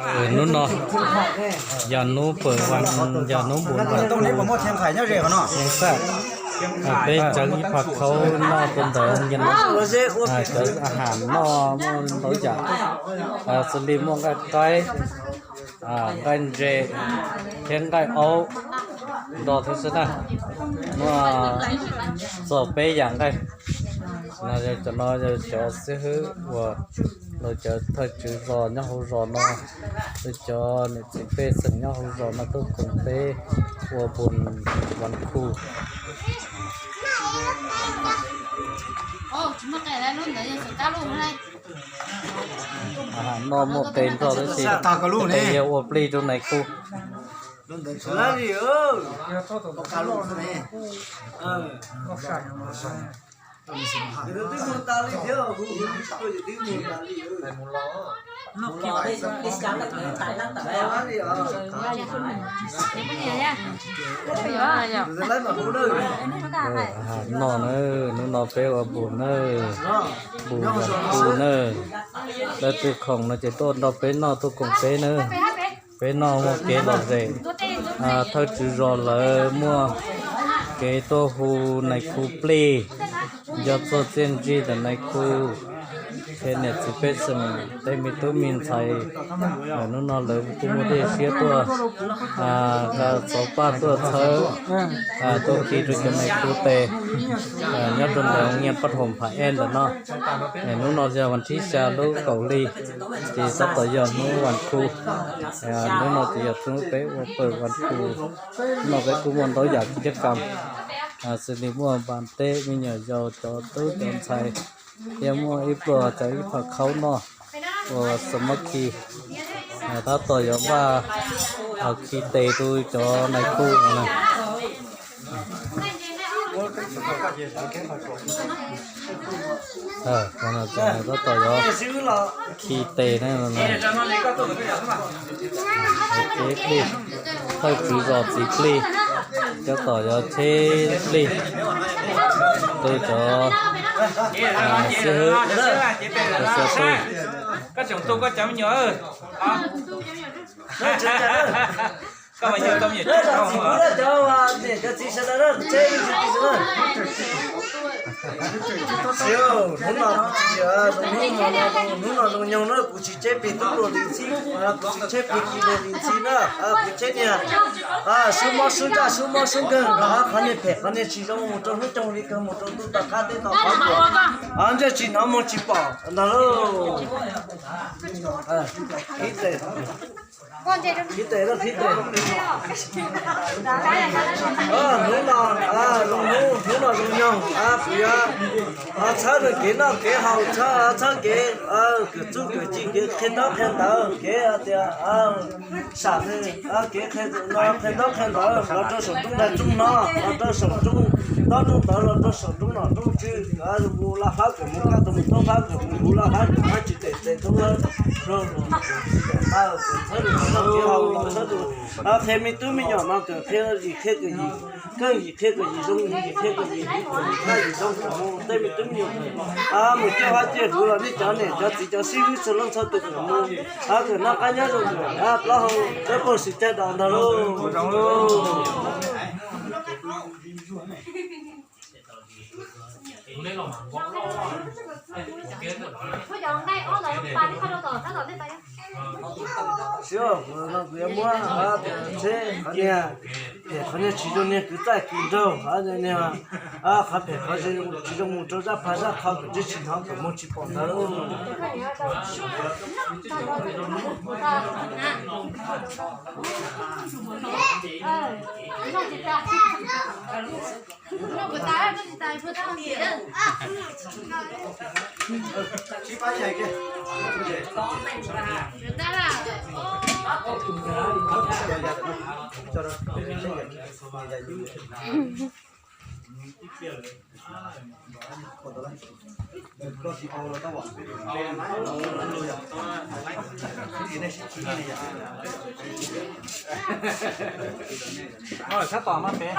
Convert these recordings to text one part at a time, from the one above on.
Hnub no yog hnub pawm vas, yog hnub npun vas, peb cov ib phav khaub noj tuaj ntawd nyias cov a has noj muaj ntau yam, xws li muaj nqaij qaib, nqaij ntses thiab nqaij aub nrog thiab xwb na. Muaj txog peb yam nqaij. Cov no yog cov xib hwb uas lawv cov thawj tswv zos nyob hauv zos no, lawv cov niam txiv pej xeem nyob hauv zos no tuaj koom peb ua npun vas khu. Noj muaj qe nrog tab sis yog ua plig rau nais khu. Noj na, hnub no peb ua npun na, npun vas khu na. Leej twg khoom no ces tuaj nrog peb noj tuaj koom peb na. Peb noj muaj kev lom zem, thawj tswv zos lawv muaj kev tuaj hu nais khu plig, nco txog txiaj ntsig ntawm nais khu, qhia niam txiv pej xeem tej me tub me ntxhais. Hnub no lawv kuj muaj tej siab tuaj, txhawb paj tuaj txhawb, tuaj khi rau cov nais khu tes nyob rau ntawm nyiaj paj hom pha ej ntawm no. Hnub no yog vas thib xya lub kaum hli, ces tab tom yog hnub vas khu. Hnub no ces yog hnub peb ua pawg vas khu. Hnub no peb kuj muaj ntau yam ci cab kam, xws li muaj npas teb me nyuam yaus cov tub cov ntxhais, thiab muaj ib pluag cov ib phav khaub noj ua xa mab khi. Tab tom yuav npaj khi tes rau cov nais khu no. Tab tom yuav khi tes na. Thawj tswv zos txiv plig tab tom yuav cheb plig rau cov xib hwb, rau xib hwb. Hnub no zoo nyoog na, kuv tsis cheb plig tub luag li ntxhi, kuv tsis cheb plig tub luag li ntxhi na, kuv cheb niag sub mob sub ntsaj sub mob sub nkeeg, qhov niag phem qhov niag tsis zoo mus rau hnub coob li kawg mus rau ntuj tom qab teb tom qab, ntsej tsis hnov muag tsis pom ntag lauj. Hnub no, hnub no zoo nyoog, kuv yuav txhawb nws kev noj kev haus, txhawb kev kawm txuj kawm ci, kev qhia ntaub qhia ntawv, kev tias sam nws kev qhia ntaub qhia ntawv los rau saum roob nrag roob no, los rau saum roob ntaub roob ntawv, los rau saum roob nom roob tswv, mus laj hab kawm mus kaj tau mus thoob hab kawm mus huv laj hab kawm hab tsis tes tes thoob hab, txhawb nws kev noj kev haus los txhawb nws qhia me tub me nyuam no kawm qhia yim qhia kawm yim, keej yim qhia kawm yim, zoo yim qhia kawm yim, yim kaj yim zoo kawm mus tej me tub me nyuam, mus ciaj hab ciaj huv los nej cov niam cov txiv cov xib hwb txhua leej txhua tus kawm mus, kawm noj qab nyob zoo, plaub hau peb puag xwm caij dos ntag lauj. Siab, kuv yuav muab tsheb qhov niag phem qhov niag tsis zoo niag kwv txaij kwv nraug, niag qhov phem qhov tsis zoo mus rau zaj pha zaj qhov kawm tsis tsis hnov kawm mus tsis pom ntawd. Sab tom mas pem.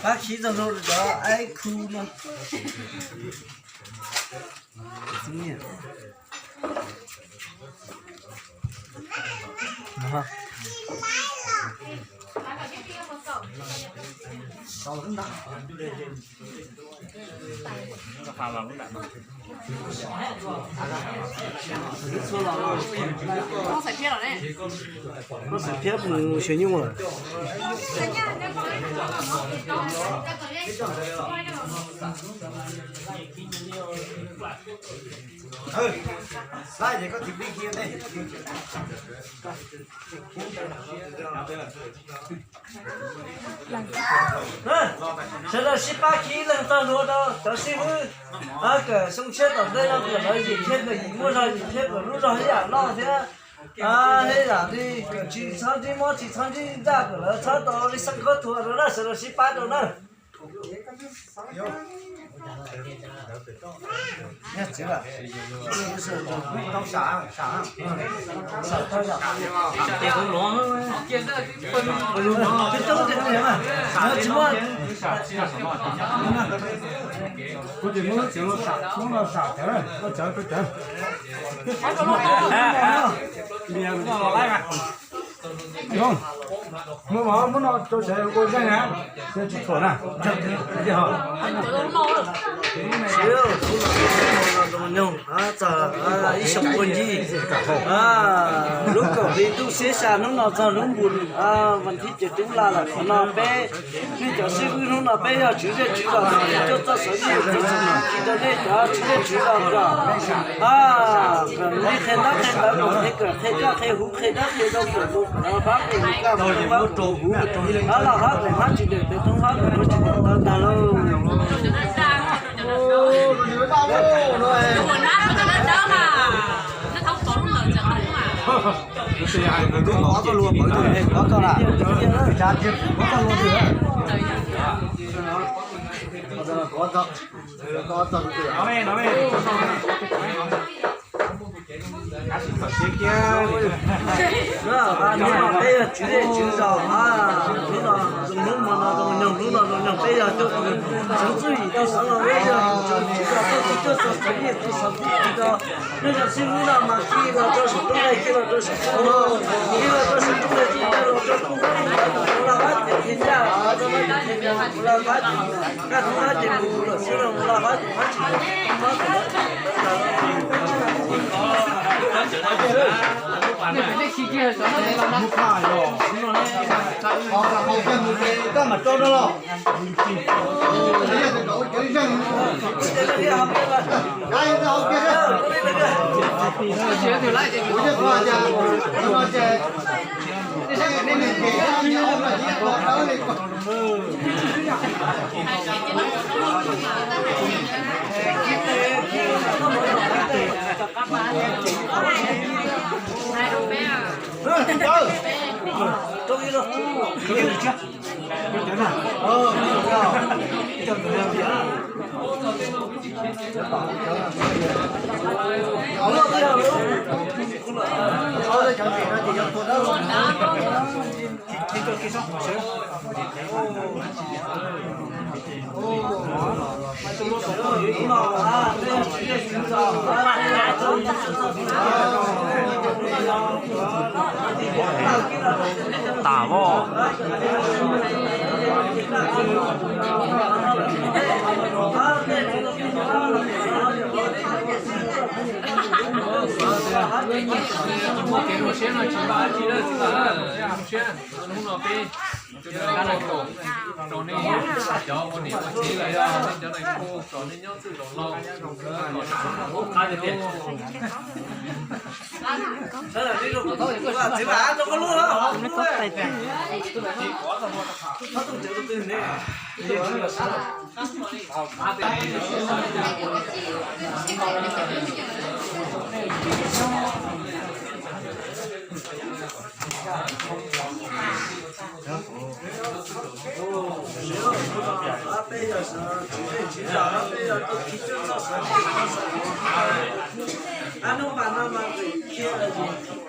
Pab khib txog hlua rau cov aib khu no. Koj xaiv thiab mus xyuas nyuj lawm. Sawv daws sib pab khib ib leeg txog hlua rau cov xib hwb, kawm xyoo tshiab tom ntej no kom lawv yim thiab kom yim muaj zog, yim thiab kom lub zog ib yam loj thiab. Hib yam li kom tsis txhob ntsib mob tsis txhob ntsib ntsaj, kom lawv txhob tau li xeeb khaub thuas rau na, sawv daws sib pab rau na. Muab mov muab no rau sawv ua zeeg na, tsis thuam na. Txog ib xyoos ua ncig, lub kaum hli ntuj xiab xya hnub no txog lub npus vas thib ces tub la lawm. Qhov no peb, nej cov xib hwb hnub no peb yog tswv zej tswv zos, coj txoj xov xwm txog xov xwm rau nej cov tswv zej tswv zos kom li qhia ntaub qhia ntawv kom qhia kawm qhia coj qhia huv qhia dawb qhia zoo kom mus kom lawv pab kom mus kaj mus rau huv, hab los hab kom hab tsis dawm pem thoob hab kom hab tsis dawm tau tag lauj. Hnub no peb yog tswv zej tswv zos, hnub no zoo hnub, hmo no zoo nyoog, hnub no zoo nyoog, peb yog coj tus xeev txwj yim tus xeev los peb yog tus tswv zos, coj tus coj xov xwm, tus xov xwm tis rau nej cov xib hwb no mas khi los rau saum rooj nqaij, khi los rau saum rooj nqaij, khi los rau saum rooj nqaij, khi los rau saum rooj nqaij, los rau kuv, kuv los pab ces khi ncaj, kuv los pab ces kaj tug pab ces mus lawm xwb, los pab ces pab tsis Tas voj. Hnub no peb rau nej cov ua niam ua txiv los yog nej cov neeg kuj kom nej nyob txwj zaum no kom sawv daws qab tiag tiag. Hnub mas no mas nqis kiag lawm.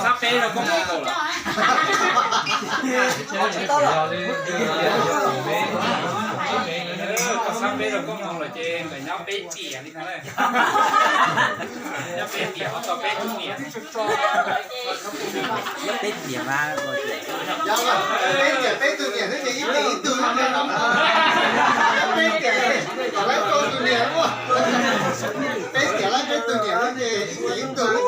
Sab peb rau koj mus lawm. Koj sab peb rau koj mus lawm ces ntawm nyob peb tiam li no. Nyob peb tiam ho tau peb tug niam. Peb tiam mas, peb tiam peb tug niam xwb ces ib tiam ib tug xwb ces, peb tiam kom lawv rau tus niam ua, peb tiam lawv peb tug niam xwb ces ib tiam ib tug.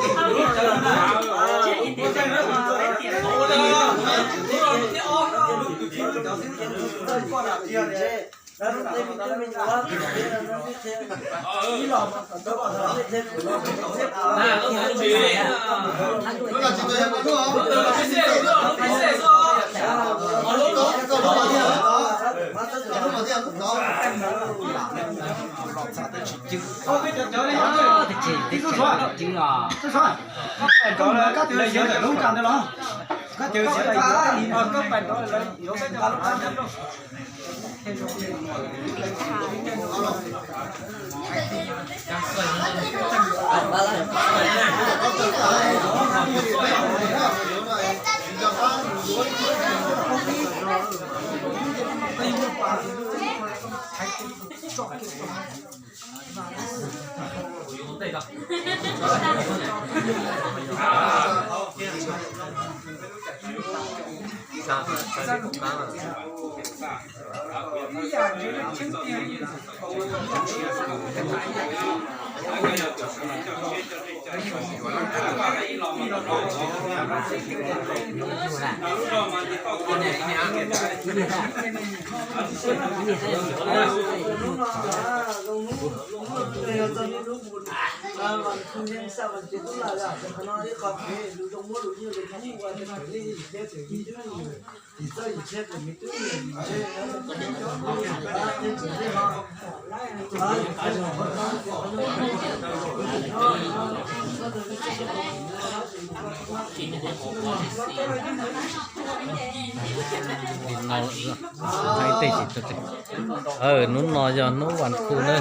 Hnub no yog hnub vas khu na,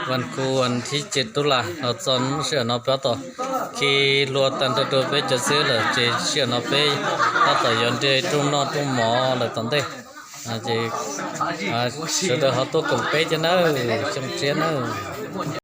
vas khu vas thib tsib tub las los txog sij hawm no peb tab tom khi hlua tag nrho rau peb cov xib hwb lawm ces sij hawm no peb tab tom yuav nrhiav rooj noj rooj mov lawm tom ntej. Ces sawv daws ho tuaj koom peb thiab nawb, xyoo tshiab nawb.